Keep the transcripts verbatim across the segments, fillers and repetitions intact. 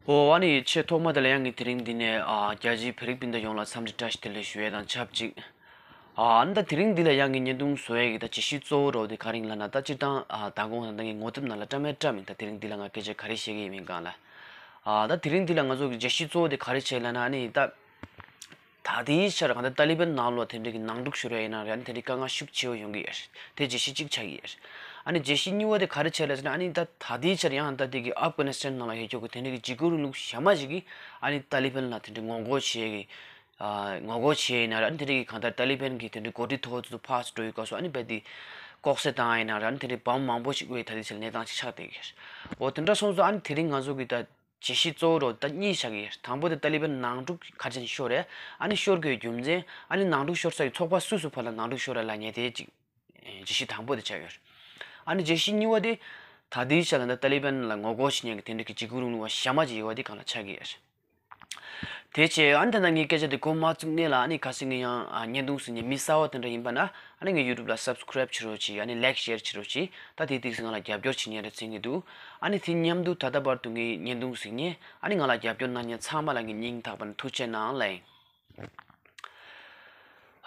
ཨོ་ཨ་ནི་ཆེས་ཐོག་མ་དེ་ལ་ཡང་གི་དེ་རིང་འདི་ནས་ཨ་རྒྱ་ཆེའི་བོད་རིགས་སྤུན་ཟླ་ཡོངས་ལ་འཚམས་འདྲི་བཀྲ་ཤིས་བདེ་ལེགས་ཞུ་ཡས་དང་ཆབས་ཅིག་ཨ་ནི་ད་དེ་རིང་འདི་ལ་ཡང་གི་བརྙན་ཐུང་བཟོ་ཡས་ཀྱི་ད་བརྗོད་གཞི་གཙོ་བོ་རོ་དེ་ག་རེ་ཡིན་ལབ་ན། ད་སྤྱིར་བཏང་ཨ་མདང་དགོང་དང་ད་ངའི་ངོ་དེབ་ནང་ལ་བཀྲམ་མེད་བཀྲམ་མིན། ད་དེ་རིང་འདི་ལ་ང་སྐད་ཆ་ག་རེ་བཤད་ཀྱི་ཡིན་མིན་སྒང་ལ། ཨ་ད་དེ་རིང་འདི་ལ་ང་ཚོ་གི་བརྗོད་གཞི་གཙོ་བོ་དེ་ག་རེ་བྱས་ལབ་ན། ཨ་ནི་ད་ད་ལྟའི་ཆར་གང་ལྟར་ཏཱ་ལི་བན་ནང་ལོགས་དེ་འདྲའི་གི་ནང་འཁྲུག་ཤོར་ཡ་ཡིན་ན་རེད། ཨ་ནི་དེ་འདྲའི་དཀའ་ངལ་ཤུགས་ཆེ་བོ་ཡོང་གི་ཡོད་རེད། དེ་བརྗོད་གཞི་གཅིག་ཆགས་ཀྱི་ཡོད་རེད། ཨ་ནི་བརྗོད་གཞི་གཉིས་པ་དེ་ག་རེ་བྱས་ལབ་ཟེར་ན། ཨ་ནི་ད་ད་ལྟའི་ཆར་ཡང་ད་དེ་གི་ཨབ་གྷ་ནི་སི་ཐན་ནང་ལ་ཡོད་ཀྱོག་གི་དེ་འདྲའི་གི་འཇིགས་སྐུལ་རིང་ལུགས་གཞན་མ་ཞིག་གིས་ཨ་ནི་ཏཱ་ལི་བན་ལ་དེ་འདྲའི་ངོ་རྒོལ་བྱེད་ཀྱི་ཨ་ངོ་རྒོལ་བྱེད་ཡིན་ན་རེད། ཨ་ནི་དེ་འདྲའི་གི་གང་ལྟར་ཏཱ་ལི་བན་གི་དེ་འདྲའི་འགོ་ཁྲིད་མཐོ་བོ་ཚོ་ཕར་ཚུར་འགྲོ་ཡི་སྐབས་སུ་ཨ་ནི་རྦད་དེ་ལྐོག་ཟ་བཏང་ཡིན་ན་རེད། ཨ་ནི་དེ་འདྲའི་བམ་མང་པོ་ཞིག་དབོར་ཡི་ད་ལྟའི་ཆར་གནས་སྟངས་ཅིག་ཆགས་བསྡད་ཀྱི་རེད། འོ་དེ་འདྲ་སོང་ཙང་ཨ་ནི་དེ་རིང་ང་ཚོ་གི་ད་བརྗོད་གཞི་གཙོ་བོ་རོ་ད་གཉིས་ཆགས་ཀྱི་ཡོད། དང་པོ་དེ་ཏཱ་ལི་བན་ནང་འཁྲུག་ག་རེ་བྱས་ནས་ཤོར་རེད། ཨ་ནི་ཤོར་དགོས་རྒྱུ་མཚན། ཨ་ནི་ནང་འཁྲུག་ཤོར་ས་ཀྱི་ཚོགས་པ་སུ་སུ་ཕར་ལ་ནང་འཁྲུག་ཤོར་རེད་ལབ་མཁན་དེ་གཅིག་བརྗོད་གཞི་དང་པོ་དེ་ཆགས་ཡོད། ཨ་ནི་བརྗོད་གཞི་གཉིས་པ་དེ་ད་ལྟའི་ཆ་ལ་ད་ཏཱ་ལི་བན་ལ་ངོ་རྒོལ་བྱེད་མཁན་གྱི་དེ་འདྲ་གི་འཇིགས་སྐུལ་རིང་ལུགས་པ་གཞན་མ་ཅིག་ཡོད་པ་དེ་སྒང་ལ་ཆགས་ཀྱི་ཡོད། དེ་བྱས་ཨ་ནི་ད་ལྟ་ངའི་སྐད་ཆ་དེ་མགོ་མ་བཙུགས་སྔོན་ལ་ཨ་ནི་གལ་སྲིད་ངས་ཡང་ཨ་བརྙན་ཐུང་གཟིགས་མཁན་མི་གསར་པ་དེ་འདྲ་ཡིན་པ་ན། ཨ་ནི་ངའི་ཡུ་ཊུབ་ལ་སབ་སི་ཀ་རེབ་བྱེད་རོགས་གྱིས། ཨ་ནི་ལའིག་ཤེར་བྱེད་རོགས་གྱིས། ད་དེ་ཏོག་ཙམ་ང་ལ་རྒྱབ་སྐྱོར་བྱེད་མཁན་རེད་བརྩི་གི་འདུག་ཨ་ནི་དེ་མཉམ་དུ་ད་ལྟ་བར་དུ་ངའི་བརྙན་ཐུང་གཟིགས་མཁན་ཨ་ནི་ང་ལ་རྒྱབ་སྐྱོར་གནང་མཁན་ཚང་མ་ལ་ངས་སྙིང་ཐག་པ་ནས་ཐུགས་རྗེ་གནང་ལབ་ཡིན།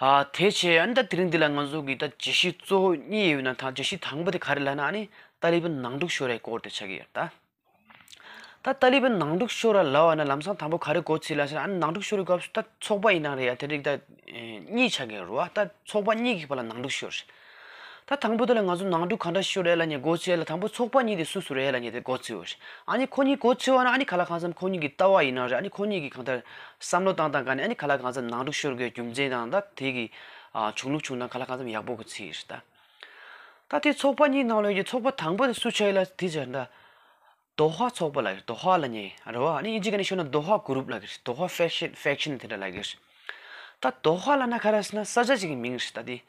ཨ་དེ་བྱས་ཨ་ནི་ད་དེ་རིང་འདི་ལ་ང་ཚོ་གི་ད་བརྗོད་གཞི་གཙོ་བོ་གཉིས་ཡོད་ན། ད་བརྗོད་གཞི་དང་པོ་དེ་ག་རེ་ལབ་ན། ཨ་ནི་ཏཱ་ལི་བན་ནང་འཁྲུག་ཤོར་བའི་སྐོར་དེ་ཆགས་ཀྱི་ཡོད་ད། ད་ཏཱ་ལི་བན་ནང་འཁྲུག་ཤོར་བ་ལབ་པ་ན་ལམ་སང་དང་པོ་ག་རེ་འགོ་ཚུགས་ལབ་ཟེར་ན། ཨ་ནི་ནང་འཁྲུག་ཤོར་བའི་སྐབས་སུ་ད་ཚོགས་པ་ཡིན་ན་རེད་ཡ། དེ་རིགས་ད་གཉིས་ཆགས་ཀྱི་ཡོད་རེད་བ། ད་ཚོགས་པ་གཉིས་ཀྱི་བར་ལ་ནང་འཁྲུག་ཤོར། ད་དང་པོ་དེ་ལ་ང་ཚོ་ནང་འཁྲུག་ག་འདྲ་ཤོར་རེད་ལབ་མཁན་འགོ་ཚུགས་ཡ་ལ་དང་པོ་ཚོགས་པ་གཉིས་དེ་སུ་སུ་རེད་ལབ་མཁན་དེ་འགོ་ཚུགས་ཡོད་རེད། ཨ་ནི་ཁོ་གཉིས་འགོ་ཚུགས་པ་ན་ཨ་ནི་ག་ལ་གང་འཚམ་ཁོ་གཉིས་ཀྱི་ལྟ་བ་ཡིན་ན་རེད། ཨ་ནི་ཁོ་གཉིས་ཀྱི་གང་ལྟར་བསམ་བློ་བཏང་སྟངས་སྒང་ནས་ཨ་ནི་ག་ལ་གང་འཚམ་ནང་འཁྲུག་ཤོར་དགོས་རྒྱུ་མཚན་དང་ད་དེ་གི་ཨ་བྱུང་ལུགས་བྱུང་སྟངས་ག་ལ་གང་འཚམ་ཡག་པོ་གི་ཚིག་རེད་ད། ད་དེ་ཚོགས་པ་གཉིས་ནང་ལོགས་ཀྱི་ཚོགས་པ་དང་པོ་དེ་སུ་ཆགས་ཡོད་ལབ་དེ་ཆ་ད། དོ་ཧ་ཚོགས་པ་ལབ་ཀྱི་རེད། དོ་ཧ་ལབ་མཁན་རེད་བ། ཨ་ནི་དབྱིན་ཇི་སྐད་ནས་ཤོད་ན་དོ་ཧ་གུ་རུབ་ལབ་ཀྱི་རེད། དོ་ཧ་ཕེག་ཤན་ཕེག་ཤན་དེ་འདྲ་ལབ་ཀྱི་རེད། ད་དོ་ཧ་ལབ་ན་ག་རེ་ཟེར་ན་ས་ཆ་ཅིག་གི་མིང་རེད་ད་དེ།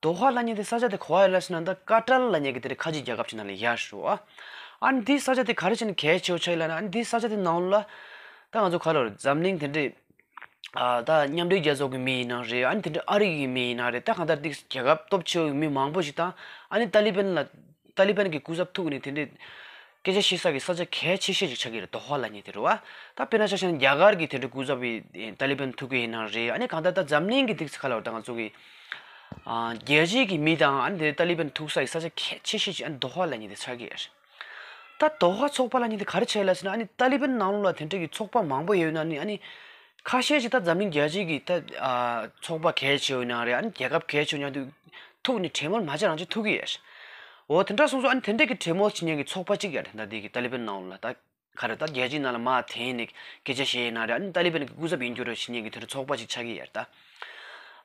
དོ་ཧ་ལབ་མཁན་དེ་ས་ཆ་དེ་ག་པར་ཡོད་ལབ་ཟེར་ན། ད་ཀ་ཏར་ལབ་མཁན་གྱི་དེ་འདྲའི་ཁ་ཆེ་རྒྱལ་ཁབ་ཅིག་ནང་ལ་ཡོད་རེད་བ། ཨ་ནི་དེའི་ས་ཆ་དེ་ག་རེ་བྱས་ནས་གལ་ཆེ་བོ་ཆགས་ཡོད་ལབ་ན། ཨ་ནི་དེའི་ས་ཆ་དེ་ནང་ལ་ད་ང་ཚོ་ག་ལབ་རེད། འཛམ་གླིང་དེ་འདྲའི་ཨ་ད་མཉམ་འབྲེལ་རྒྱལ་ཚོགས་ཀྱི་མི་ཡིན་ན་རེད། ཨ་ནི་དེ་འདྲའི་ཨ་རི་ཡི་མི་ཡིན་ན་རེད། ད་གང་ལྟར་དེ་རྒྱལ་ཁབ་སྟོབས་ཆེ་བའི་མི་མང་པོ་ཞིག་དང་། ཨ་ནི་ཏཱ་ལི་བན་ལ་ཏཱ་ལི་བན་གྱི་སྐུ་ཚབ་ཐུག་ནས་དེ་འདྲའི་སྐད་ཆ་བཤད་ས་གི་ས་ཆ་གལ་ཆེ་ཤོས་ཅིག་ཆགས་ཀྱི་རེད། དོ་ཧ་ལབ་མཁན་དེ་རེད་བ། ད་དཔེར་ན་ཆ་བཞག་ན་རྒྱ་གར་གྱི་དེ་འདྲའི་སྐུ་ཚབ་པའི་ཏཱ་ལི་བན་ཐུག་གི་ཡིན་ན་རེད། ཨ་ནི་གང་ལྟར་ད་འཛམ་གླིང་གི་དེ་ག་ལབ་རེད། ད་ང་ཚོ་གི་ཨ་རྒྱལ་སྤྱིའི་གི་མི་དང་ཨ་ནི་དེ་ཏཱ་ལི་བན་ཐུག་ས་གི་ས་ཆ་གལ་ཆེ་ཤོས་ཅིག་ཨ་ནི་དོ་ཧ་ལབ་མཁན་དེ་ཆགས་ཀྱི་རེད། ད་དོ་ཧ་ཚོགས་པ་ལབ་མཁན་དེ་ག་རེ་ཆགས་ཡོད་ལབ་ཟེར་ན། ཨ་ནི་ཏཱ་ལི་བན་ནང་ལོགས་ལ་དེ་འདྲ་གི་ཚོགས་པ་མང་པོ་ཡོད་ན་ནི། ཨ་ནི་ཁ་ཤས་ཅིག་ད་འཛམ་གླིང་རྒྱལ་སྤྱིའི་གི་ད་ཨ་ཚོགས་པ་གལ་ཆེ་བོ་ཡིན་ན་རེད། ཨ་ནི་རྒྱལ་ཁབ་གལ་ཆེ་བོ་མཉམ་དུ་ཐུག་ནས་གྲོས་མོལ་མ་བྱས་རང་བྱས་ཐུག་གི་ཡོད་རེད། འོ་དེ་འདྲ་སོང་ཙང་ཨ་ནི་དེ་འདྲ་གི་གྲོས་མོལ་བྱེད་མཁན་གི་ཚོགས་པ་གཅིག་ཡོད་རེད། ད་འདི་གི་ཏཱ་ལི་བན་ནང་ལོགས་ལ་ད་ག་རེ་ད་རྒྱལ་སྤྱིའི་ནང་ལ་མར་འཐེན་ནས་སྐད་ཆ་བཤད་ཡིན་ན་རེད། ཨ་ནི་ཏཱ་ལི་བན་གི་སྐུ་ཚབ་ཡིན་རྒྱུ་རེད་བྱེད་མཁན་གི་དེ་འདྲ་ཚོགས་པ་གཅིག་ཆགས་ཀྱི་ཡོད་རེད་ད།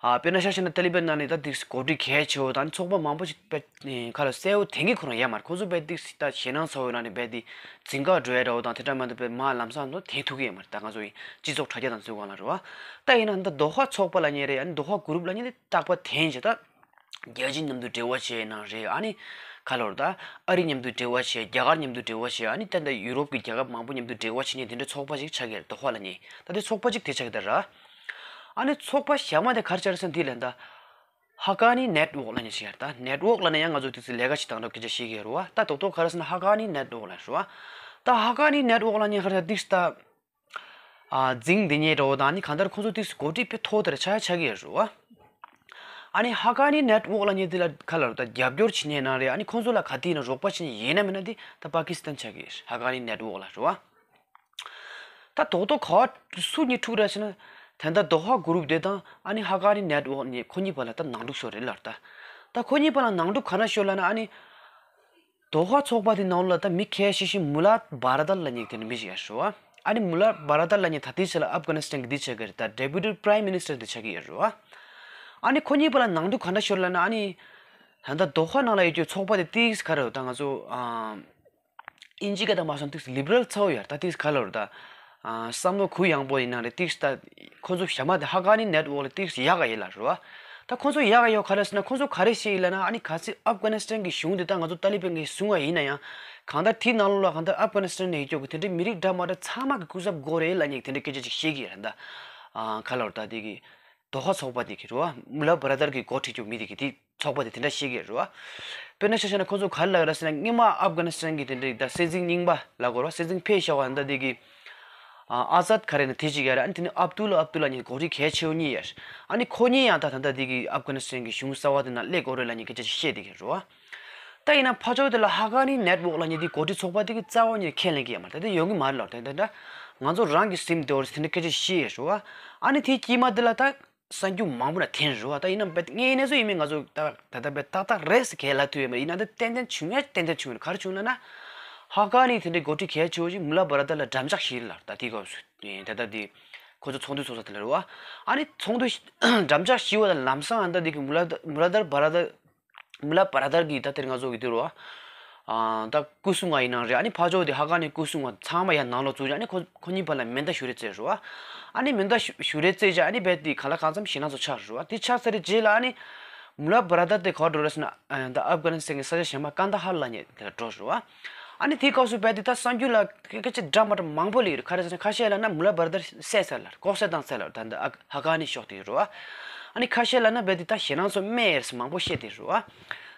ཨ་དཔེར་ན་ཆ་བཞག་ན་ཏཱ་ལི་བན་ནང་ནས་ད་འདི་འགོ་ཁྲིད་གལ་ཆེ་བོ་དང་ཚོགས་པ་མང་པོ་ཞིག་དཔེ་ཁ་ལ་གསལ་བོ་དེང་གི་ཁོ་རང་ཡོད་མ་རེད། ཁོ་ཚོ་དཔེ་འདི་ད་ཞེད་སྣང་ཚ་བོ་ནང་ནས་དཔེ་འདི་འཛིང་ག་འགྲོ་ཡ་འདྲ་བོ་དང་དེ་འདྲ་མ་གཏོགས་དཔེ་མར་ལམ་སང་ཚོ་དེ་ཐུག་གི་ཡོད་མ་རེད། ད་ང་ཚོ་ཡིན་སྤྱི་ཚོགས་དྲ་རྒྱ་དང་ཚོའི་སྒང་ལ་རེད་བ། ད་ཡིན་ན་ད་དོ་ཧ་ཚོགས་པ་ལབ་མཁན་རེད། ཨ་ནི་དོ་ཧ་གུ་རུབ་ལབ་མཁན་དེ་རྟག་པར་འཐེན་བྱས་ད། རྒྱལ་སྤྱི་མཉམ་དུ་འབྲེལ་བ་བྱས་ན་རེད། ཨ་ནི་ག་ལབ་རེད་ད། ཨ་རི་མཉམ་དུ་འབྲེལ་བ་བྱས། རྒྱ་གར་མཉམ་དུ་འབྲེལ་བ་བྱས། ཨ་ནི་ད་ལྟ་ཡུ་རོབ་ཀྱི་རྒྱལ་ཁབ་མང་པོ་མཉམ་དུ་འབྲེལ་བ་བྱེད་མཁན་དེ་འདྲ་ཚོགས་པ་ཞིག་ཆགས་ཀྱི་རེད། དོ་ཧ་ལབ་མཁན་ད་དེ་ཚོགས་པ་ཅིག་དེ་ཆགས་ཀྱི་ད་ར། ཨ་ནི་ཚོགས་པ་གཞན་མ་དེ་ག་རེ་ཆགས་རེད་ཟེར་ན་དེ་ལ་ད། ཧ་ཀ་ནི་ནེཊ་ཝོག་ལབ་མཁན་ཞིག་ཡོད་རེད་ད། ནེཊ་ཝོག་ལབ་ན་ཡང་ང་ཚོ་དུས་ཚོད་ལས་ཀ་ཞིག་དང་འདྲ་སྐད་ཆ་བཤད་ཀྱི་ཡོད་རེད་བ། ད་རྡོག་རྡོག་ག་རེ་ཟེར་ན་ཧ་ཀ་ནི་ནེཊ་ཝོག་ལབ་རེད་བ། ད་ཧ་ཀ་ནི་ནེཊ་ཝོག་ལབ་མཁན་ག་རེ་ད་ཏིག་ད། ཨ་འཛིང་དེ་ཉེ་འགྲོ་བ་དང་ནི་གང་ལྟར་ཁོང་ཚོ་ཏིག་འགོ་ཁྲིད་དཔེ་མཐོ་དེར་ཆགས་ཆགས་ཀྱི་ཡོད་རེད་བ། ཨ་ནི་ཧ་ཀ་ནི་ནེཊ་ཝོག་ལབ་མཁན་དེ་ལ་ག་ལབ་རེད་ད། རྒྱབ་སྐྱོར་བྱེད་མཁན་ཡིན་ན་རེད། ཨ་ནི་ཁོང་ཚོ་ལ་ག་དུས་ཡིན་ན་རོགས་པ་བྱེད་མཁན་ཡིན་ན་མིན་ན་དེ་ད་པ་ཀི་སི་ཐན་ཆགས་ཀྱི་ཡོད་རེད། ཧ་ཀ་ནི་ནེཊ་ཝོག་ལབ་རེད་བ། ད་རྡོག་རྡོག་ག་སུ་གཉིས་འཁྲུག་རེད་ཟེར་ན། ད་ལྟ་དོ་ཧ་གུ་རུབ་དེ་དང་ཨ་ནི་ཧ་ཀ་ནི་ནེཊ་ཝོག་གཉིས་ཁོ་གཉིས་བར་ལ་ད་ནང་འཁྲུག་ཤོར་རེད་ལབ་རེད་ད། ད་ཁོ་གཉིས་བར་ལ་ནང་འཁྲུག་ག་འདྲ་ཤོར་ལབ་ན། ཨ་ནི་དོ་ཧ་ཚོགས་པ་དེ་ནང་ལ་ད་མི་ཁས་ཤིག་ཤིག་མུ་ལ་བྷ་ར་དར་ལབ་མཁན་དེ་འདྲ་མི་ཞིག་ཡོད་རེད་བ། ཨ་ནི་མུ་ལ་བྷ་ར་དར་ལབ་མཁན་ད་ལྟའི་ཆ་ལ་ཨབ་གྷ་ནི་སི་ཐན་གི་འདི་ཆགས་ཀྱི་རེད་ད། Deputy Prime Minister དེ་ཆགས་ཀྱི་ཡོད་རེད་བ། ཨ་ནི་ཁོ་གཉིས་བར་ལ་ནང་འཁྲུག་ག་འདྲ་ཤོར་ལབ་ན། ཨ་ནི་ད་ལྟ་དོ་ཧ་ནང་ལ་ཡོད་རྒྱུ་ཚོགས་པ་དེ་ཏིག་ག་རེ་ད་ང་ཚོ་ཨ། དབྱིན་ཇི་སྐད་དང་མ་སོང་ཏིག་ལི་བྷི་རལ་ཚ་བོ་ཡོད་རེད་ད། ཏིག་ག་ལབ་རེད་ད། ཨ་བསམ་བློ་གུ་ཡངས་པོ་ཡིན་ན་རེད། ཏིག་ད་ཁོ་ཚོ་གཞན་མ་དེ་ཧ་ཀ་ནི་ནེཊ་ཝོག་ལ་ཏིག་ཡག་ག་ཡིན་ལབ་རེད་བ། ད་ཁོ་ཚོ་ཡག་ག་ཡོད་ག་རེ་ཟེར་ན། ཁོ་ཚོ་ག་རེ་བཤད་ཡིན་ལབ་ན། ཨ་ནི་གལ་སྲིད་ཨབ་གྷ་ནི་སི་ཐན་གི་གཞུང་དེ་ད་ང་ཚོ་ཏཱ་ལི་བན་གིས་བཟུང་བ་ཡིན་ན་ཡང་། གང་ལྟར་དེའི་ནང་ལོགས་ལ་གང་ལྟར་ཨབ་གྷ་ནི་སི་ཐན་ནས་ཡོད་རྒྱུ་གི་དེ་འདྲའི་མི་རིགས་འདྲ་མ་འདྲ་ཚང་མ་གི་སྐུ་ཚབ་དགོས་རེད་ལབ་མཁན་དེ་འདྲའི་སྐད་ཆ་ཅིག་བཤད་ཀྱི་ཡོད་རེད་ད། ཨ་ག་ལབ་རེད་ད། དེ་གི་དོ་ཧ་ཚོགས་པ་དེ་གི་རེད་བ། མུ་ལ་བྷ་ར་དར་གི་འགོ་ཁྲིད་རྒྱུ་མི་དེ་གི་དེ་ཚོགས་པ་དེ་དེ་འདྲ་བཤད་ཀྱི་རེད་བ། དཔེར་ན་ཆ་བཞག་ན་ཁོ་ཚོ་ག་རེ་ལབ་ཀྱི་རེད་ཟེར་ན། སྔོན་མ་ཨབ་གྷ་ནི་སི་ཐན་གི་དེ་འདྲའི་ད་སྲིད་འཛིན་རྙིང་པ་ལབ་དགོས་རེད་བ། སྲིད་འཛིན་ཕེ་ཤ་ཝ་ད་དེ་གི་ ཨ་ཨ་ཟད་ག་རེ་ན་དེ་གཅིག་ཡོད་རེད། ཨ་ནི་དེ་ནི་ཨབ་ཏུལ་ཨབ་ཏུལ་ལ་ནི་འགོ་ཁྲིད་གལ་ཆེ་བོ་གཉིས་ཡོད་རེད། ཨ་ནི་ཁོ་གཉིས་ཡང་ད་ད་ལྟ་དེ་གི་ཨབ་གྷ་ནི་སི་ཐན་གི་གཞུང་གསར་པ་དེ་ནང་སླེབས་དགོས་རེད་ལབ་ནི་སྐད་ཆ་ཞིག་བཤད་བསྡད་ཀྱི་རེད་བ། ད་ཡིན་ན་ཕར་ཕྱོགས་དེ་ལ་ཧ་ཀ་ནི་ནེཊ་ཝོག་ལབ་ནི་དེ་འགོ་ཁྲིད་ཚོགས་པ་དེ་གི་རྩ་བ་ནས་ཁས་ལེན་གྱི་ཡོད་མ་རེད། ད་དེ་ཡོང་གི་མ་རེད་ལབ། དེ་འདྲ་ང་ཚོ་རང་གི་སེམས་དེ་བོར་དེ་འདྲ་སྐད་ཆ་བཤད་ཡོད་རེད་བ། ཨ་ནི་དེའི་དཀྱིལ་མ་དེ་ལ་ད་གསར་འགྱུར་མང་པོ་ན་འཐེན་རེད་བ། ད་ཡིན་ན་བེད་ངའི་གནས་ཚུལ་ཡིན་མིན་ང་ཚོ་ད་ད་ལྟ་བེད་ཏག་ཏག་རེད་ཟེར་གས་ལབ་ཐུབ་ཡོད་མ་རེད། ཡིན་ན་ད་ཏན་ཏན་བྱུང་ཡ་ཏན་ཏན་བྱུང་ཡོད་རེད། ག་རེ་བྱུང་ལབ་ན། ཧ་ཀ་ནི་དེ་འདྲའི་འགོ་ཁྲིད་གལ་ཆེ་བོ་ཞིག་མུ་ལ་བྷ་ར་དར་ལ་འགྲམ་ལྕག་བཞེས་ལ་ད་དེའི་སྐབས་སུ་ད་ལྟ་དེ་ཁོ་ཚོ་ཚོགས་འདུ་ཚོགས་ས་དེ་ལ་རེད་བ། ཨ་ནི་ཚོགས་འདུ་འགྲམ་ལྕག་བཞེས་པ་དང་ལམ་སང་ཨ་ད་དེ་གི་མུ་ལ་མུ་ལ་དར་བྷ་ར་དར་མུ་ལ་བྷ་ར་དར་གི་ད་དེར་ང་ཚོ་གི་དེ་རུ་ཨ་ད་སྐུ་སྲུང་བ་ཡིན་ནའང་རེད། ཨ་ནི་ཕར་ཕྱོགས་དེ་ཧ་ཀ་ནི་སྐུ་སྲུང་བ་ཚང་མ་ཡར་ནང་ལོགས་བཙུགས་ཀྱང་ཨ་ནི་ཁོ་ཁོ་གཉིས་བར་ལ་མེ་མདའ་གཞུ་རེས་རྩེས་རེད་བ། ཨ་ནི་མེ་མདའ་གཞུ་གཞུ་རེས་རྩེས་ཀྱང་ཨ་ནི་རྦད་དེ་ག་ལ་གང་འཚམ་ཞེད་སྣང་ཚོ་ཆགས་རེད་བ། དེ་ཆགས་ཚར་རྗེས་ལ་ཨ་ནི་མུ་ལ་བྷ་ར་དར་དེ་ག་པར་འགྲོ་རེད་ཟེར་ན་ཨ་ད་ཨབ་གྷ་ནི་སི་ཐན་གྱི་ས་ཆ་གཞན་པ་ཀན་ད་ཧར་ལབ་མཁན་དེ་ལ་འགྲོ་རེད་བ། ཨ་ནི་དེའི་སྐབས་སུ་རྦད་དེ་ད་གསར་འགྱུར་ལ་སྐད་ཆ་འདྲ་མ་འདྲ་མང་པོ་སླེབས་ཡོད་རེད། ག་རེ་ཟེར་ན་ཁ་ཤས་ལབ་ན་མུ་ལ་བྷ་ར་དར་བསད་ཚར་ལབ། ལྐོག་བསད་བཏང་ཚར་ལབ། ད་འདི་ཨ་ཧ་ཀ་ནི་ཕྱོགས་དེ་ཡོད་རེད་བ། ཨ་ནི་ཁ་ཤས་ལབ་ན་རྦད་དེ་ད་ཞེད་སྣང་ཚོ་སྨྲས་ཡོད་རེད་ཟེར་མང་པོ་བཤད་དེ་རེད་བ།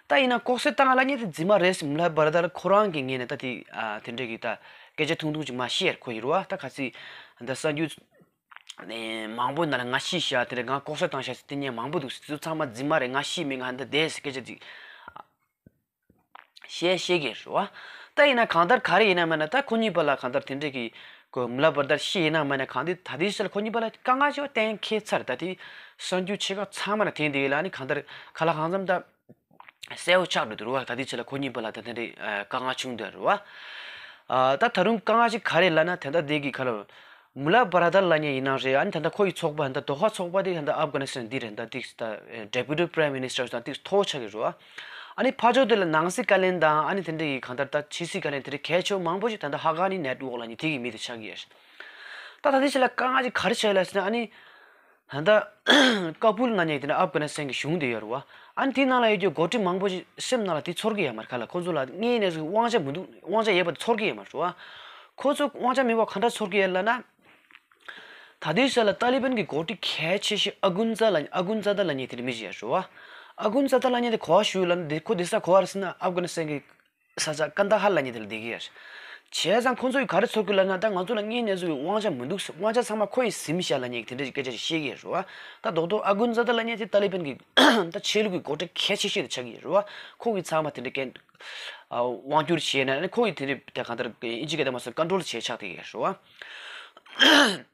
ད་ཡིན་ན་ལྐོག་བསད་བཏང་ལབ་མཁན་དེ་རྫུན་མ་རེད་ཟེར་མུ་ལ་བྷ་ར་དར་ཁོ་རང་གི་ངོས་ནས་ད་དེ་ཨ་དེ་འདྲ་གི་ད་སྐད་ཆ་ཐུང་ཐུང་ཅིག་མར་བཤད་ཡོད་རེད། ཁོ་ཡོད་རེད་བ། ད་ག་ཚོད་ད་གསར་འགྱུར་ནས་མང་པོ་ནང་ལ་ང་ཤི་ཤག་དེ་འདྲ་ང་ལྐོག་བསད་བཏང་ཤག་ཟེར་དེ་ནས་མང་པོ་འདུག་ཟེར། དེ་ཚོ་ཚང་མ་རྫུན་མ་རེད། ང་ཤི་མེད། ང་འདི་བསྡད་ཟེར་སྐད་ཆ་ཅིག་བཤད་བཤད་ཀྱི་རེད་བ། ད་ཡིན་ན་གང་ལྟར་ག་རེ་ཡིན་ན་མིན་ན་ད་ཁོ་གཉིས་བར་ལ་གང་ལྟར་དེ་འདྲ་གི་ཁོ་མུ་ལ་བྷ་ར་དར་ཤི་ཡིན་ན་མིན་ན་གང་དེ་ད་ལྟའི་ཆ་ལ་ཁོ་གཉིས་བར་ལ་དཀའ་ངལ་ཆེ་བ་གཏན་འཁེལ་ཚར། ད་དེ་གསར་འགྱུར་ཆེ་ཁག་ཚང་མ་ལ་འཐེན་དེ་ཡིན་ལ་ནི་གང་ལྟར་ག་ལ་གང་འཚམ་ད་གསལ་བོ་ཆགས་འགྲོ་འདུག་རེད་བ། ད་ལྟའི་ཆ་ལ་ཁོ་གཉིས་བར་ལ་ད་དེ་འདྲའི་དཀའ་ངལ་བྱུང་འདུག་རེད་བ། ད་ད་རུང་དཀའ་ངལ་ཅིག་ག་རེ་ལབ་ན་ད་ལྟ་དེ་གི་ཁ་ལ། མུ་ལ་བྷ་ར་དར་ལབ་མཁན་ཡིན་ནའང་རེད། ཨ་ནི་ད་ལྟ་ཁོ་ཡི་ཚོགས་པ་ད་ལྟ་དོ་ཧ་ཚོགས་པ་དེ་ད་ལྟ་ཨབ་གྷ་ནི་སི་ཐན་འདི་རེད། ད་ཏིག་ད་Deputy Prime Minister ད་ཏིག་མཐོ་བོ་ཆགས་ཀྱི་རེད་བ། ཨ་ནི་ཕར་ཕྱོགས་དེ་ལ་ནང་སྲིད་བཀའ་བློན་དང་ཨ་ནི་དེ་འདྲ་ཡི་གང་ལྟར་ད་ཕྱི་སྲིད་བཀའ་བློན་དེ་འདྲ་གལ་ཆེ་བོ་མང་པོ་ཞིག་ད་ལྟ་ཧ་ཀ་ནི་ནེཊ་ཝོག་ལབ་མཁན་དེ་གི་མི་དེ་ཆགས་ཀྱི་ཡོད་རེད། ད་ད་ལྟའི་ཆ་ལ་དཀའ་ངལ་ཅིག་ག་རེ་ཆགས་ཡོད་ལབ་ཟེར་ན་ཨ་ནི། ད་ལྟ་ཀ་པུལ་ལབ་མཁན་དེ་འདྲ་ཨབ་གྷ་ནི་སི་ཐན་གྱི་གཞུང་དེ་ཡོད་རེད་བ། ཨ་ནི་དེའི་ནང་ལ་ཡོད་རྒྱུ་འགོ་ཁྲིད་མང་པོ་ཞིག་སེམས་ནང་ལ་དེ་ཚོར་གྱི་ཡོད་མ་རེད། ག་ལ་ཁོ་ཚོ་ལ་དངོས་གནས་སུ་དབང་ཆ་མི་འདུག་དབང་ཆ་ཡོད་པ་དེ་ཚོར་གྱི་ཡོད་མ་རེད་བ། ཁོ་ཚོ་དབང་ཆ་མེད་པ་ག་འདྲ་ཚོར་གྱི་ཡོད་ལབ་ན། ད་ལྟའི་ཆ་ལ་ཏཱ་ལི་བན་གྱི་འགོ་ཁྲིད་གལ་ཆེ་ཤོས་ཨ་ཀུན་ཛ་ལ་ཨ་ཀུན་ཛ་ད་ལབ་མཁན་དེ་འདྲ་མི་ཞིག་ཡོད་རེད་བ། ཨ་ཀུན་ཛ་ད་ལབ་མཁན་དེ་ག་པར་བཞུགས་ལབ་ན་དེ་ཁོ་དེ་ས་ག་པར་རེད་ཟེར་ན་ཨབ་གྷ་ནི་སི་ཐན་གྱི་ས་ཆ་ཀན་ད་ཧར་ལབ་མཁན་དེ་ལ་བསྡད་ཀྱི་ཡོད་རེད། བྱས་ཙང་ཁོ་ཚོ་གིས་ག་རེ་ཚོར་གྱི་ལབ་ན་ད་ང་ཚོ་ལ་དངོས་གནས་སུ་དབང་ཆ་མི་འདུག་དབང་ཆ་ཚང་མ་ཁོ་ཡིས་ཟིན་བཞག་ལབ་མཁན་གྱི་དེ་འདྲ་གི་སྐད་ཆ་ཞིག་བཤད་ཀྱི་ཡོད་རེད་བ། ད་རྡོག་རྡོག་ཨ་ཀུན་ཛ་ད་ལབ་མཁན་དེ་ཏཱ་ལི་བན་གྱི་ད་ཆོས་ལུགས་ཀྱི་འགོ་ཁྲིད་གལ་ཆེ་ཤོས་དེ་ཆགས་ཀྱི་ཡོད་རེད་བ། ཁོ་གིས་ཚང་མ་དེ་འདྲ་སྐད་དབང་སྒྱུར་བྱས་ན་ཁོ་གིས་དེ་འདྲ་ད་གང་ལྟར་དབྱིན་ཇི་སྐད་དུ་མ་སོང་ཀོན་ཊོལ་བྱས་ཆགས་བསྡད་ཀྱི་ཡོད་རེད་བ།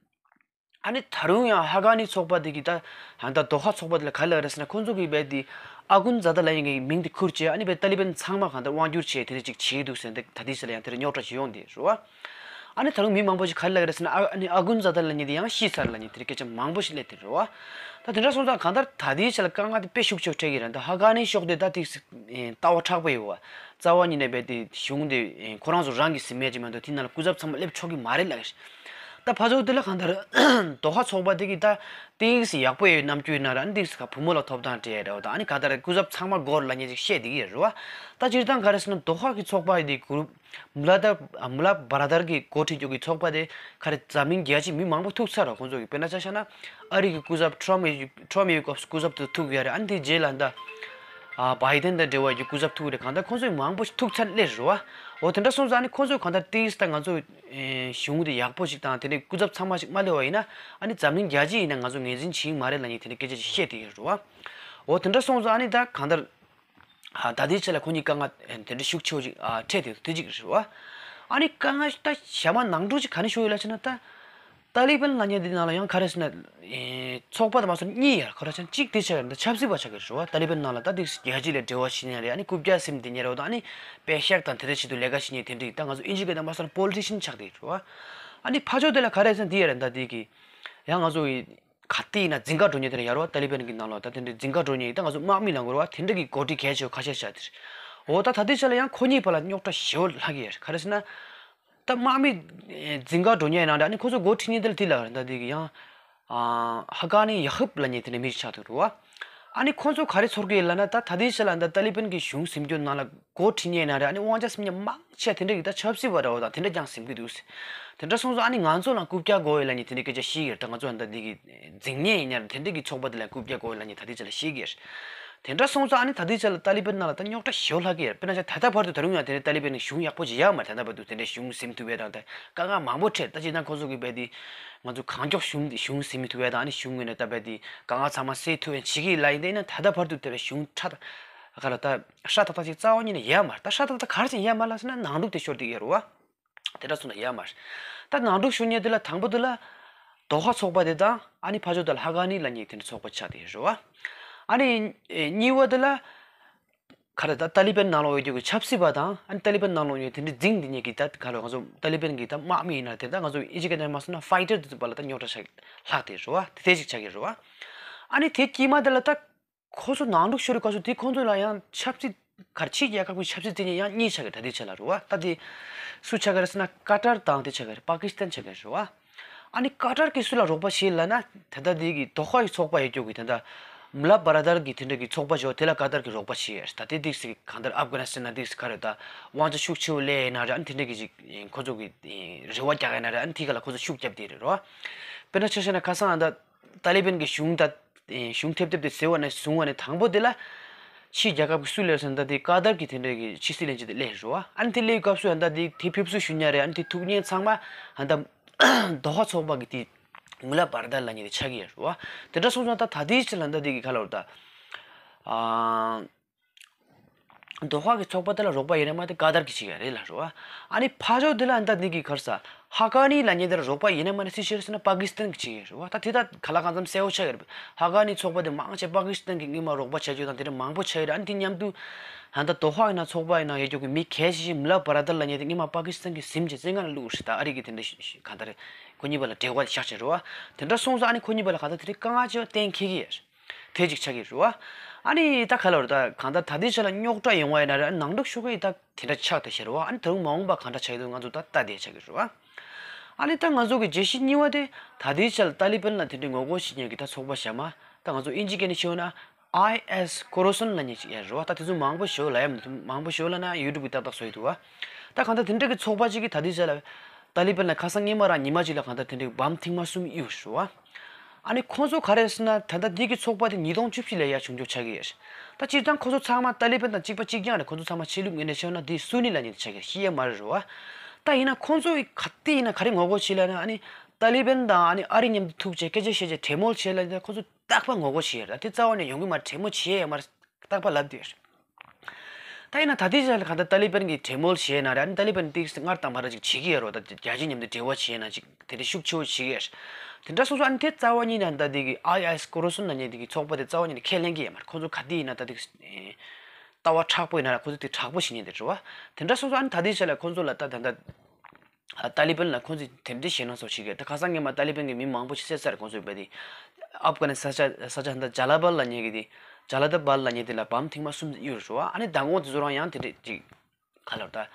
ཨ་ནི་ད་རུང་ཡང་ཧ་ཀ་ནི་ཚོགས་པ་དེ་གི་ད་ད་ལྟ་དོ་ཧ་ཚོགས་པ་དེ་ལ་ག་རེ་ལབ་རེད་ཟེར་ན་ཁོང་ཚོ་གིས་རྦད་དེ་ཨ་ཀུན་ཛ་ད་ལབ་མཁན་གྱི་མིང་དེ་ཁུར་བྱས་ཨ་ནི་རྦད་ཏཱ་ལི་བན་ཚང་མ་གང་ལྟར་དབང་སྒྱུར་བྱས་དེ་འདྲ་ཅིག་བྱས་འདུག་ཟེར་ནས་ད་ལྟའི་ཆ་ལ་ཡང་དེ་འདྲ་རྙོག་དྲ་ཞིག་ཡོང་བསྡད་རེད་བ། ཨ་ནི་ད་རུང་མི་མང་པོ་ཞིག་ག་རེ་ལབ་རེད་ཟེར་ན་ཨ་ཨ་ནི་ཨ་ཀུན་ཛ་ད་ལབ་མཁན་དེ་ཡང་ཤི་ཚར་ལབ་མཁན་དེ་འདྲ་སྐད་ཆ་མང་པོ་ཞིག་སླེབས་བསྡད་རེད་བ། ད་དེ་འདྲ་སོང་ཙང་གང་ལྟར་ད་ལྟའི་ཆ་ལ་དཀའ་ངལ་དེ་དཔེ་ཤུགས་ཆེ་རུ་འཕྲད་ཀྱི་རེད། ད་ཧ་ཀ་ནི་ཕྱོགས་དེ་ད་ཏིག་ཙམ་ལྟ་བ་མཁྲེགས་པོ་ཡོད་བ། རྩ་བ་ཉིད་ནས་རྦད་དེ་གཞུང་དེ་ཁོ་རང་ཚོ་རང་གིས་ཟིན་མཁན་ཅིག་མ་གཏོགས་དེ་ནང་ལ་སྐུ་ཚབ་ཚང་མ་སླེབས་ཆོག་གི་མ་རེད་ལབ་ཀྱི་རེད། ད་ཕར་ཚུར་དེ་ལ་གང་ལྟར་དོ་ཧ་ཚོགས་པ་དེ་གིས་ད་ཏིག་ཙམ་ཡག་པོ་ཡོད་རྣམ་འགྱུར་ཡིན་ན་ར་ཨ་ནི་ཏིག་ཙམ་ག་བུ་མོ་ལ་ཐོབ་ཐང་སྤྲད་ཡ་འདྲ་བོ་དང་ཨ་ནི་ག་ལྟར་སྐུ་ཚབ་ཚང་མ་སྒོར་ལབ་མཁན་ཅིག་བཤད་བསྡད་ཀྱི་ཡོད་རེད་བ། ད་སྤྱིར་བཏང་ག་རེ་ཟེར་ན་དོ་ཧ་གི་ཚོགས་པ་དེ་གུ་རུབ་མུ་ལ་ད་མུ་ལ་བྷ་ར་དར་གྱི་འགོ་ཁྲིད་རྒྱུ་གི་ཚོགས་པ་དེ་ག་རེ་འཛམ་གླིང་རྒྱལ་སྤྱི་མི་མང་པོ་ཐུག་ཚར་ར། ཁོང་ཚོ་གི་དཔེར་ན་ཆ་བཞག་ན་ཨ་རི་གི་སྐུ་ཚབ་ཁྲོམ་ཡོད་ཁྲོམ་ཡོད་སྐབས་སུ་སྐུ་ཚབ་དེ་ཐུག་ཡོད་རེད། ཨ་ནི་དེ་རྗེས་ལ་ད་ཨ་བྷའི་ཌེན་དང་འབྲེལ་བ་ཡོད་སྐུ་ཚབ་ཐུག་རེད། གང་ལྟར་ཁོང་ཚོ་མང་པོ་ཞིག་ཐུག་ཚར་སླེབས་རེད་བ། འོ་དེ་འདྲ་སོང་ཙང་ཨ་ནི་ཁོང་ཚོས་གང་ལྟར་ཏིག་ཙམ་ད་ང་ཚོ་གཞུང་དེ་ཡག་པོ་ཞིག་དང་དེ་འདྲའི་སྐུ་ཚབ་ཚང་མ་ཞིག་མ་སླེབས་པ་ཡིན་ན་ཨ་ནི་འཛམ་གླིང་རྒྱལ་སྤྱི་ཡིན་ན་ང་ཚོ་ངོས་འཛིན་བྱེད་ཀྱི་མ་རེད་ལབ་མཁན་དེ་འདྲའི་སྐད་ཆ་ཞིག་བཤད་བསྡད་ཡོད་རེད་བ། འོ་དེ་འདྲ་སོང་ཙང་ཨ་ནི་ད་གང་ལྟར། ཨ་ད་ལྟའི་ཆ་ལ་ཁོ་གཉིས་དཀའ་ངལ་དེ་འདྲ་ཤུགས་ཆེ་བོ་ཅིག་ཨ་འཕྲད་དེ་དེ་གཅིག་རེད་བ། ཨ་ནི་དཀའ་ངལ་ད་གཞན་པ་ནང་འཁྲུག་ཅིག་ག་ནས་ཤོར་ཡོད་ལབ་བྱས་ན་ད་ཏཱ་ལི་བན་ལབ་མཁན་འདི་ནང་ལ་ཡང་ག་རེ་ཟེར་ན་ཚོགས་པ་དང་མ་སོང་གཉིས་ཡར་ག་རེ་ཟེར་ན་གཅིག་དེ་ཆ་ཡོད་ད་ཆབ་སྲིད་པ་ཆགས་ཀྱི་རེད་བ། ཏཱ་ལི་བན་ནང་ལ་ད་དེ་རྒྱལ་སྤྱི་ལ་འབྲེལ་བ་བྱེད་མཁན་རེད། ཨ་ནི་རྐུབ་བཀྱག་ཟེར་མཁན་དེ་ཉེ་རེད་བ། ད་ཨ་ནི་པེ་ཤག་དང་དེ་འདྲ་ཆེད་དུ་ལས་ཀ་བྱེད་མཁན་དེ་འདྲ་ད་ང་ཚོ་ཨིན་ཇི་སྐད་དང་མ་སོང་པོ་ལི་ཊི་ཤན་ཆགས་བསྡད་ཡོད་རེད་བ། ཨ་ནི་ཕར་ཕྱོགས་དེ་ལ་ག་རེ་ཟེར་ན་དེ་ཡར་ད་དེ་གི་ཡང་ང་ཚོ་གི་ག་དེ་ཡིན་ན་འཛིང་ག་འགྲོ་མཁན་དེ་ལ་ཡར་བ་ཏཱ་ལི་བན་གྱི་ནང་ལ་ད་དེ་འདྲའི་འཛིང་ག་འགྲོ་མཁན་ད་ང་ཚོ་དམག་མི་ལ་འགོར་བ་དེ་འདྲ་གི་འགོ་ཁྲིད་གལ་ཆེ་བ་ཁ་ཤས་ཤ་དེ་རེད། འོ་ད་ད་ལྟའི་ཆ་ལ་ཡང་ཁོ་གཉིས་བར་ལ་རྙོག་དྲ་ཞེ་པོ་ལྷག་གི་ཡོད་རེད། ག་རེ་ཟེར་ན། ད་དམག་མི་འཛིང་ག་འགྲོ་མཁན་ནང་འདྲ་ཨ་ནི་ཁོ་ཚོ་འགོ་ཁྲིད་མཁན་དེ་ལ་དེ་ལ་ད་དེ་གི་ཡང་ཧ་ཀ་ནི་ཡ་ཧུབ་ལབ་མཁན་དེ་འདྲ་མི་ཞིག་ཆགས་འདུག་རེད་བ། ཨ་ནི་ཁོ་ཚོ་ག་རེ་ཚོར་གི་ཡོད་ལབ་ན་ད་ད་ལྟའི་ཆ་ལ་ད་ཏཱ་ལི་བན་གྱི་གཞུང་འཛིན་རྒྱུ་ནང་ལ། འགོ་ཁྲིད་མཁན་ཡིན་ན་རེད། ཨ་ནི་དབང་ཆ་ཟིན་མཁན་མང་ཆེ་དེ་འདྲ་གི་ད་ཆབ་སྲིད་པ་འདྲ་བོ་དང་དེ་འདྲ་རྐྱང་ཟིན་གི་འདུག་ཟེར། དེ་འདྲ་སོང་ཙང་ཨ་ནི་ང་ཚོ་ལ་རྐུབ་བཀྱག་དགོས་ཡོད་ལབ་མཁན་དེ་འདྲ་སྐད་ཆ་བཤད་ཀྱི་ཡོད་རེད། ད་ང་ཚོ་ད་འདི་གི་འཛིང་མཁན་ཡིན་ན་རེད། དེ་འདྲ་གི་ཚོགས་པ་དེ་ལ་རྐུབ་བཀྱག་དགོས་ཡོད་ལབ་མཁན་ད་ལྟའི་ཆ་ལ་བཤད་ཀྱི་ཡོད་རེད། དེ་འདྲ་སོང་ཙང་ཨ་ནི་ད་ལྟའི་ཆ་ལ་ཏཱ་ལི་བན་ནང་ལ་ད་རྙོག་དྲ་ཞེ་པོ་ལྷག་གི་ཡོད་རེད། དཔེར་ན་ཆ་ད་ལྟ་བར་དུ་ད་རུང་ཡང་དེ་འདྲའི་ཏཱ་ལི་བན་གྱི་གཞུང་ཡག་པོ་ཅིག་ཡོད་མ་རེད། ད་ལྟ་བར་དུ་དེ་འདྲའི་གཞུང་ཟིན་ཐུབ་ཡས་དང་དེ་དཀའ་ངལ་མང་པོ་འཕྲད། ད་སྤྱིར་བཏང་ཁོ་ཚོ་གི་རྦད་དེ་ང་ཚོ་གང་མགྱོགས་གཞུང་གཞུང་ཟིན་མི་ཐུབ་ཡས་དང་ཨ་ནི་གཞུང་ངོས་ནས་ད་རྦད་དེ་དཀའ་ངལ་ཚང་མ་སེལ་ཐུབ་ཡས་བྱེད་ཀྱི་ལབ་ཡིན། དེ་ཡིན་ན་ད་ལྟ་བར་དུ་དེ་འདྲའི་གཞུང་ཁྲ་ད་ག་ལ་ད་ཧྲ་ཏག་ཏག་ཅིག་རྩ་བ་ཉིད་ནས་ཡོད་མ་རེད། ད་ཧྲ་ཏག་ཏག་ག་རེ་བྱས་ཡོད་མ་རེད་ལབ་ཟེར་ན་ནང་འཁྲུག་དེ་ཤོར་བསྡད་ཡོད་རེད་བ། དེ་འདྲ་སོང་ན་ཡོད་མ་རེད། ད་ནང་འཁྲུག་ཤོར་མཁན་དེ་ལ་དང་པོ་དེ་ལ་དོ་ཧ་ཚོགས་པ་དེ་དང་ཨ་ནི་ཕར་ཕྱོགས་དེ་ལ་ཧ་ཀ་ནི་ལབ་མཁན་དེ་འདྲ་ཚོགས་པ་ཆགས་བསྡད་ཡོད་རེད་བ། ཨ་ནི་གཉིས་པ་དེ་ལ་ག་རེ་ད་ཏཱ་ལི་བན་ནང་ལོགས་ཡོད་རྒྱུ་གི་ཆབ་སྲིད་པ་དང་ཨ་ནི་ཏཱ་ལི་བན་ནང་ལོགས་ཡོད་དེ་འདྲ་འཛིང་འདི་གཉིས་ཀྱི་ད་ག་རེ་ང་ཚོ་ཏཱ་ལི་བན་གྱི་ད་དམག་མི་ཡིན་ན་དེ་ད་ང་ཚོ་ཨིན་ཇི་སྐད་ནས་མ་སོང་ན་ཕའི་ཊར་དེ་ཚོ་བར་ལ་ད་རྙོག་དྲ་ཆགས་ལྷག་བསྡད་རེད་བ། དེ་ཅིག་ཆགས་ཀྱི་རེད་བ། ཨ་ནི་དེ་དཀྱིལ་མ་དེ་ལ་ད། ཁོ་ཚོ་ནང་འཁྲུག་ཤོར་བའི་སྐབས་སུ་དེ་ཁོང་ཚོ་ལ་ཡང་ཆབ་སྲིད་གར་ཕྱིའི་རྒྱལ་ཁབ་ཀྱི་ཆབ་སྲིད་བཙན་ཉིན་ཡང་གཉིས་ཆགས་ཀྱི་ད་ལྟའི་ཆ་ལ་རེད་བ། ད་དེ་སུ་ཆགས་ཀྱི་རེད་ཟེར་ན་ཀ་ཏར་དང་དེ་ཆགས་ཀྱི་རེད། པ་ཀི་སི་ཐན་ཆགས་ཀྱི་རེད་བ། ཨ་ནི་ཀ་ཏར་གྱིས་སུ་ལ་རོགས་པ་བྱེད་ལབ་ན་ད་ལྟ་དེ་གི་དོ་ཧ་ཡི་ཚོགས་པ་ཡོད་རྒྱུ་གི་ད་ལྟ་མུ་ལ་བར་དར་གྱི་དེ་འདྲ་གི་ཚོགས་པ་ཞིག་ཡོད། དེ་ལ་ཀ་ཏར་གྱིས་རོགས་པ་བྱེད་ཡོད། ད་དེ་དེ་སི་གང་ལྟར་ཨབ་གྷ་ནི་སི་ཐན་ན་དེ་སི་ག་རེ་ད་དབང་ཆ་ཤུགས་ཆེ་བོ་སླེབས་ཡིན་ན་རེད། ཨ་ནི་དེ་འདྲ་གི་ཅིག་ཁོ་ཚོ་གི་རེ་བ་རྒྱག་ཡིན་ན་རེད། ཨ་ནི་དེ་ག་ལ་ཁོ་ཚོ་ཤུགས་རྒྱབ་དེ་རེད་རོ། དཔེར་ན་ཆ་བཞག་ན་ཁ་སང་ཨ་ད། ཏཱ་ལི་བན་གྱི་གཞུང་ད་གཞུང་ཐེབས་ཐེབས་དེ་ཟེར་བ་ནས་བཟུང་བ་ནས་དང་པོ་དེ་ལ་ཕྱིའི་རྒྱལ་ཁབ་ཀྱི་སུ་སླེབས་ཟེར་ན་ད་དེ་ཀ་ཏར་གྱི་དེ་འདྲ་གི་ཕྱི་སྲིད་བློན་ཆེན་དེ་སླེབས་རེད་བ། ཨ་ནི་དེ་སླེབས་སྐབས་སུ་ཨ་ད་དེ་དེ་ཕེབས་བསུ་ཞུ་མཁན་རེད། ཨ་ནི་དེ་ཐུག་མཁན་ཚང་མ་ཨ་ད་དོ་ཧ་ཚོགས་པ་གི་དེ་མུ་ལ་བར་དར་ལབ་མཁན་དེ་ཆགས་ཀྱི་ཡོད་རེད་བ། དེ་འདྲ་སོང་ཙང་ད་ད་དེའི་ཕྱིར་ལ་ད་དེ་གི་ཁ་ལོར་ད་ཨ། དོ་ཧ་གི་ཚོགས་པ་དེ་ལ་རོགས་པ་ཡིན་ན་མ་དེ་ཀ་ཏར་གྱིས་བྱེད་ཡ་རེད་ལ་རོ། ཨ་ནི་ཕ་ཕྱོགས་དེ་ལ་ཨ་ད་འདི་གི་གར་ས་ཧ་ཀ་ནི་ལབ་མཁན་དེ་ལ་རོགས་པ་ཡིན་ན་མ་ནི་སི་ཤེར་ཟེར་ན་པ་ཀི་སི་ཐན་གྱིས་བྱེད་ཡ་རེད་བ། ད་དེ་ད་ག་ལ་གང་འཚམ་གསལ་བོ་ཆགས་ཡོད་རེད། ཧ་ཀ་ནི་ཚོགས་པ་དེ་མང་ཆེ་པ་ཀི་སི་ཐན་གྱིས་སྔོན་མ་རོགས་པ་བྱ་རྒྱུ་དང་དེ་འདྲ་མང་པོ་ཆགས་ཡོད་རེད། ཨ་ནི་དེ་མཉམ་དུ་ཨ་ད་དོ་ཧ་ཡིན་ན་ཚོགས་པ་ཡིན་ན་ཡོད་རྒྱུ་གི་མི་གལ་ཆེ་ཤོས་མུ་ལ་བར་དར་ལབ་མཁན་དེ་སྔོན་མ་པ་ཀི་སི་ཐན་གྱིས་ཟིན་བྱས་བཙོན་ཁང་ལ་བླུགས་རེད། ད་ཨ་རི་གི་དེ་འདྲ་གང་ལྟར་ཁོ་གཉིས་བར་ལ་འབྲེལ་བ་བཞག་བྱས་རེད་བ། དེ་འདྲ་སོང་ཙང་ཨ་ནི་ཁོ་གཉིས་བར་ལ་གང་ལྟར་དེ་འདྲའི་དཀའ་ངལ་ཆེ་བ་གཏན་འཁེལ་གྱི་ཡོད་རེད། དེ་གཅིག་ཆགས་ཀྱི་རེད་བ། ཨ་ནི་ད་ག་ལ་རེད། ད་གང་ལྟར་ད་ལྟའི་ཆ་ལ་རྙོག་དྲ་ཡོང་བ་ཡིན་ན་རེད། ཨ་ནི་ནང་འཁྲུག་ཤོར་གི་ད་དེ་འདྲ་ཆགས་བསྡད་ཤག་རེད་བ། ཨ་ནི་ད་རུང་མ་འོངས་པ་གང་འདྲ་ཆགས་ཀྱི་འདུག་ང་ཚོ་ད་ལྟ་བསྡད་ཆགས་ཀྱི་རེད་བ། ཨ་ནི་ད་ང་ཚོ་གི་བརྗོད་གཞི་གཉིས་པ་དེ་ད་ལྟའི་ཆ་ལ་ཏཱ་ལི་བན་ལ་དེ་འདྲའི་ངོ་རྒོལ་བྱེད་མཁན་གྱི་ད་ཚོགས་པ་གཞན་མ་ད་ང་ཚོ་དབྱིན་ཇི་སྐད་ནས་ཤོད་ན་ཨའི་ཨེས་ཀོ་རོ་སོན་ལབ་མཁན་ཅིག་ཡོད་རེད་བ། ད་དེ་ཚོ་མང་པོ་ཞེ་པོ་ལབ་ཡ་མི་འདུག་མང་པོ་ཞེ་པོ་ལབ་ན་ཡུ་ཊུབ་གི་ཏག་ཏག་བཟོ་ཡི་འདུག་བ། ད་གང་ལྟར་དེ་འདྲ་གི་ཚོགས་པ་ཅིག་གིས་ད་ལྟའི་ཆ་ལ་ཏཱ་ལི་བན་ལ་ཁ་སང་སྔོན་མ་རང་ཉི་མ་གཅིག་ལ་གང་ལྟར་དེ་འདྲའི་བམ་ཐེངས་མ་གསུམ་གཡུགས་རེད་བ། ཨ་ནི་ཁོང་ཚོ་ག་རེ་ཟེར་ན་ད་ལྟ་འདི་གི་ཚོགས་པ་དེ་ཉིས་སྟོང་བཅུ་བཞི་ལ་ཡར་བྱུང་ཆོག་ཆགས་ཀྱི་ཡོད་རེད། ད་སྤྱིར་བཏང་ཁོང་ཚོ་ཚང་མ་ཏཱ་ལི་བན་དང་གཅིག་པ་གཅིག་རྐྱང་རེད། ཁོང་ཚོ་ཚང་མ་ཆོས་ལུགས་ངོས་ནས་བྱས་ན་འདི་སུ་ནི་ལབ་མཁན་དེ་ཆགས་ཀྱི་རེད། ཤི་ཡ་མ་རེད་རེད་བ། ད་ཡིན་ན་ཁོང་ཚོ་ག་དེ་ཡིན་ན་ག་རེ་ངོ་རྒོལ་བྱེད་ལབ་ན་ཨ་ནི་ཏཱ་ལི་བན་དང་ཨ་ནི་ཨ་རི་མཉམ་དུ་ཐུག་བྱས་སྐད་ཆ་བཤད་བྱས་གྲོས་མོལ་བྱེད་ལབ་ན་ཁོང་ཚོ་རྟག་པར་ངོ་རྒོལ་བྱེད་ཡ་རེད། ད་དེ་རྩ་བ་ནས་ཡོང་གི་མ་རེད། གྲོས་མོལ་བྱེད་ཡ་མ་རེད། རྟག་པར་ལབ་བསྡད་ཡོད་རེད། ད་ཡིན་ན་ད་ལྟའི་ཆ་ལ་གང་ལྟར་ཏཱ་ལི་བན་གྱིས་གྲོས་མོལ་བྱས་ན་རེད། ཨ་ནི་ཏཱ་ལི་བན་ཏིག་སྔར་དང་མ་འདྲ་ཅིག་བྱེད་ཀྱི་ཡོད་རེད། ད་རྒྱལ་སྤྱི་མཉམ་དུ་འབྲེལ་བ་བྱས་ན་ཅིག་དེ་འདྲ་ཤུགས་ཆེ་བོ་བྱེད་ཀྱི་ཡོད་རེད། དེ་འདྲ་སོང་ཙང་ཨ་ནི་དེ་རྩ་བ་ཉིད་ནས་ད་འདི་གི་ཨའི་ཨེས་ཀོ་རོ་སོན་ལབ་མཁན་དེ་གི་ཚོགས་པ་དེ་རྩ་བ་ཉིད་ནས་ཁས་ལེན་གྱི་ཡོད་མ་རེད། ཁོང་ཚོ་ག་དུས་ཡིན་ན་ད་འདི་གི་ལྟ་བ་མཁྲེགས་པོ་ཡིན་ན་ར་ཁོང་ཚོ་དེ་མཁྲེགས་པོ་བྱེད་མཁན་དེ་རེད་བ། དེ་འདྲ་སོང་ཙང་ཨ་ནི་ད་ལྟའི་ཆ་ལ་ཁོང་ཚོ་ལ་ད་ད་ད། ཏཱ་ལི་བན་ལ་ཁོང་ཚོས་དེ་འདྲའི་ཞེད་སྣང་ཚ་བོ་བྱེད་ཀྱི་ཡོད། ད་ཁ་སང་སྔོན་མ་ཏཱ་ལི་བན་གྱི་མི་མང་པོ་ཞིག་བསད་ཚར། ཁོང་ཚོས་རྦད་དེ་ཨབ་གྷ་ནི་ས་ཆ་ས་ཆ་ད་ཇ་ལ་བལ་ལབ་མཁན་གྱི་དེ་ཇ་ལ་ད་བལ་ལབ་མཁན་དེ་ལ་བམ་ཐེངས་མ་གསུམ་གཡུགས་རེད་བ། ཨ་ནི་མདང་དགོང་དེ་ཚོ་རང་ཡང་དེ་འདྲས་ཅིག་ག་ལབ་ད།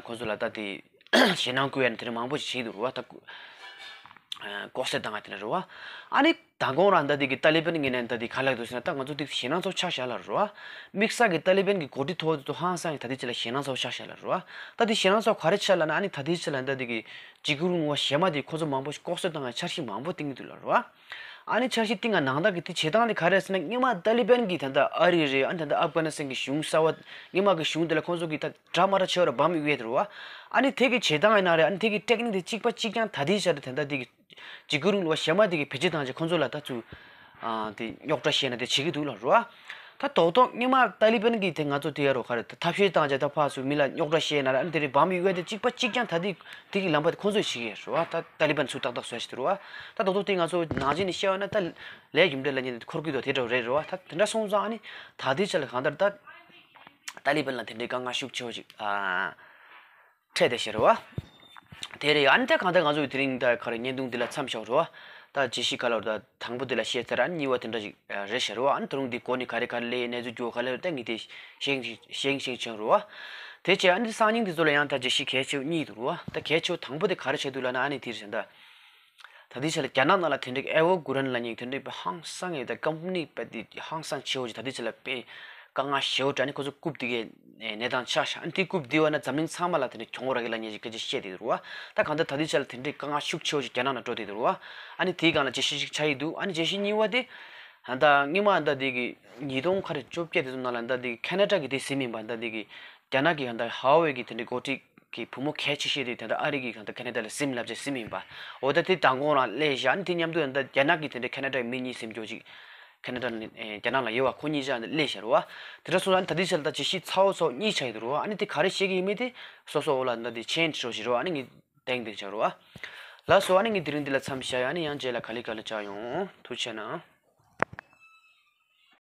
ཁོང་ཚོ་ལ་ད་དེ་ཞེད་སྣང་སྐུལ་ཡ་ནི་དེ་འདྲ་མང་པོ་ཞིག་བྱེད་ཀྱི་འདུག་རེད་བ། ད་ལྐོག་བསད་བཏང་ཡ་དེ་འདྲ་རེད་བ། ཨ་ནི། མདང་དགོང་རང་ད་འདི་གི་ཏཱ་ལི་བན་ངོས་ནས་ད་འདི་ག་ལབ་འདུག་ཟེར་ན། ད་ང་ཚོ་འདི་ཞེད་སྣང་ཚ་བོ་ཆགས་བཞག་ལབ་རེད་བ། དམིགས་བསལ་གྱི་ཏཱ་ལི་བན་གྱི་འགོ་ཁྲིད་མཐོ་བོ་དེ་ཚོ་ཧང་སང་གི་ད་འདི་ཅི་ལ་ཞེད་སྣང་ཚ་བོ་ཆགས་བཞག་ལབ་རེད་བ། ད་འདི་ཞེད་སྣང་ཚ་བོ་ག་རེ་ཆགས་ལབ་ན། ཨ་ནི་ད་འདི་ཅི་ལ་ད་འདི་གི་འཇིགས་སྐུལ་རིང་ལུགས་པ་གཞན་མ་དེ་ཁོ་ཚོ་མང་པོ་ཞིག་ལྐོག་གསོད་བཏང་བའི་འཆར་གཞི་མང་པོ་བཏིང་གི་འདུག་ལབ་རེད་བ། ཨ་ནི་འཆར་གཞི་བཏིང་བ་ནང་ལྟར་གྱི་དེ་བྱེད་སྟངས་དེ་ག་རེ་རེད་ཟེར་ན། སྔོན་མ་ཏཱ་ལི་བན་གྱིས་ད་ལྟ་ཨ་རི་རེད། ཨ་ནི་ད་ལྟ་ཨབ་གྷ་ནི་སི་ཐན་གྱི་གཞུང་གསར་བ་སྔོན་མ་གི་གཞུང་དེ་ལ་ཁོ་ཚོ་གིས་ད་འདྲ་མ་འདྲ་ཆེ་བ་ར་བམ་གཡུག་ཡས་དེ་རེད་བ། ཨ་ནི་དེ་གི་བྱེད་སྟངས་ཡིན་ན་རེད། ཨ་ནི་དེ་གི་ཊེག་ནིག་དེ་གཅིག་པ་གཅིག་རྐྱང་ད་ལྟའི་ཆར་དེ་ད་ལྟ་དེ་གི་འཇིགས་སྐུལ་རིང་ལུགས་པ་གཞན་མ་དེ་གིས་བེད་སྤྱོད་བཏང་བྱས་ཁོང་ཚོ་ལ་ད་ཚུར་ཨ་དེ་རྙོག་དྲ་བཤད་ན་དེ་བྱེད་ཀྱི་འདུག་ལབ་རེད་བ། ད་རྡོག་རྡོག་སྔོན་མ་ཏཱ་ལི་བན་གྱིས་དེ་ང་ཚོ་དེ་ཡ་རོ་ག་རེ་ད་ཐབས་ཤེས་བཏང་བྱས་ད་ཕར་ཚུར་མི་ལ་རྙོག་དྲ་བཤད་ན་རེད། ཨ་ནི་དེ་རེད་བམ་གཡུག་ཡས་དེ་གཅིག་པ་གཅིག་རྐྱང་ད་དེ་དེ་གི་ལམ་པ་དེ་ཁོང་ཚོས་བྱེད་ཀྱི་ཡོད་རེད་བ། ད་ཏཱ་ལི་བན་ཚུར་ཏག་ཏག་བཟོ་བྱེད་དེ་རེད་བ། ད་རྡོག་རྡོག་དེ་ང་ཚོ་ནང་ཆེན་ནས་བཤད་བ་ན་ད་ལས་རྒྱུ་འབྲས་ལ་ཉེ་དེ་འཁོར་གྱི་འདུག་དེ་འདྲ་རེད་རེད་བ། ད་དེ་འདྲ་སོང་ཙང་ཨ་ནི་ད་ལྟའི་ཆ་ལ་གང་ལྟར་ད་ཏཱ་ལི་བན་ལ་དེ་འདྲའི་དཀའ་ངལ་ཤུགས་ཆེ་བོ་ཅིག་ཨ། འཕྲད་དེ་ཤེར་བ། དེ་རེད། ཨ་ནི་ད་གང་ལྟར་ང་ཚོ་དེ་རིང་ད་ག་རེ་བརྙན་ཐུང་འདི་ལ་མཚམས་བཞག་རོ། ད་ཇི་ཞིག་ག་ལོར་ད་དང་པོ་འདི་ལ་བཤད་ཚར། ཨ་ནི་གཉིས་པ་དེ་འདྲ་ཞིག་རེད་ཤེར་བ། ཨ་ནི་ད་རུང་འདི་གོ་ནི་ག་རེ་ག་རེ་ལས་གནས་ཚུལ་རྒྱུ་ག་ལེར་ད་ངས་དེ་ཤེས་ཤེས་ཤེས་ཆེན་རོ། དེ་བྱས་ཨ་ནི་སང་ཉིན་འདི་ཚོ་ལ་ཡང་ད་ཇི་ཞིག་གལ་ཆེ་བ་གཉིས་འདུག་རོ། ད་གལ་ཆེ་བ་དང་པོ་དེ་ག་རེ་བྱས་འདུག་ལབ་ན། ཨ་ནི་དེ་རེད་ད། ད་ལྟའི་ཆ་ལ་རྒྱ་ནག་ནང་ལ་དེ་འདྲའི་ཨེ་ཝོ་གུ་རན་ལབ་མཁན་དེ་འདྲའི་དཔེ་ཧང་སང་ཡོད། ད་ཀམ་པ་ནི་དཔེ་དེ་ཧང་སང་ཆེ་བོ་ཅིག་ད་ལྟའི་ཆ་ལ་དཔེ་དཀའ་ངལ་ཞེ་བོ་འདྲ། ཨ་ནི་ཁོ་ཚོ་རྐུབ་དེ་གས་ནས་དང་ཆགས་ཤག་ཨ་ནི་དེ་རྐུབ་དེ་བ་ན་འཛམ་གླིང་ཚང་མ་ལ་དེ་འདྲའི་གྱོང་རག་གི་ལབ་མཁན་ཅིག་སྐད་ཆ་བཤད་དེ་འདུག་རོ། ད་གང་ལྟར་ད་ལྟའི་ཆ་ལ་དེ་འདྲའི་དཀའ་ངལ་ཤུགས་ཆེ་བོ་ཅིག་རྒྱ་ནག་ནང་འགྲོ་དེ་འདུག་རོ། ཨ་ནི་དེའི་སྒང་ལ་བརྗོད་གཞི་ཞིག་ཆགས་ཡི་འདུག་ཨ་ནི་བརྗོད་གཞི་གཉིས་པ་དེ། ད་ལྟ་སྔོན་མ་ད་འདི་གི་ཉིས་སྟོང་ཁ་རེ་བཅོ་བརྒྱད་དེ་ཚོ་ནང་ལ་ད་འདི་ཁེ་ན་ཌ་གི་དེ་ཟིན་མིན་པ། ད་འདི་གི་རྒྱ་ནག་གི་ད་ཧྭ་ཝེ་གི་དེ་འདྲའི་འགོ་ཁྲིད་ཀྱི་བུ་མོ་གལ་ཆེ་ཤོས་དེ་ད་ལྟ་ཨ་རི་གི་ད་ཁེ་ན་ཌ་ལ་ཟིན་ལབ་བྱས་ཟིན་མིན་པ། འོ་ད་དེ་མདང་དགོང་རང་སླེབས་ཤག་ཨ་ནི་དེ་མཉམ་དུ་ཡང་ད་རྒྱ་ནག་གི་དེ་འདྲའི་ཁེ་ན་ཌ་གི་མི་གཉིས་ཟིན་འགྱོ་ཅིག་ཁེ་ན་ཌ་ནས་ཨེ་རྒྱ་ནག་ལ་ཡོད་པ། ཁོ་གཉིས་ཆ་ཡང་ད་སླེབས་ཤག་རེད་བ། དེ་འདྲ་སོང་ཙང་ད་ལྟའི་ཆར་ལ་ད་ཇི་ཞིག་ཚ་བོ་ཚ་བོ་གཉིས་ཆགས་ཡོད་དུ་རེད་བ། ཨ་ནི་དེ་ག་རེ་བཤད་ཀྱི་ཡིན་མིན་དེ་སོ་སོ་འོག་ལ་ད་དེ་མཆན་བྲིས་རོགས་བྱེད་རོགས། ཨ་ནི་ངས་དེང་དེ་བྱ་རོགས་བ། ལགས་སོ། ཨ་ནི་ངས་དེ་རིང་འདི་ལ་མཚམས་བཞག་ཡ། ཨ་ནི་ཡང་རྗེས་ལ་ག་ལེ་ག་ལེ་བཅར་ཡོང་། ཐུགས་རྗེ་གནང་།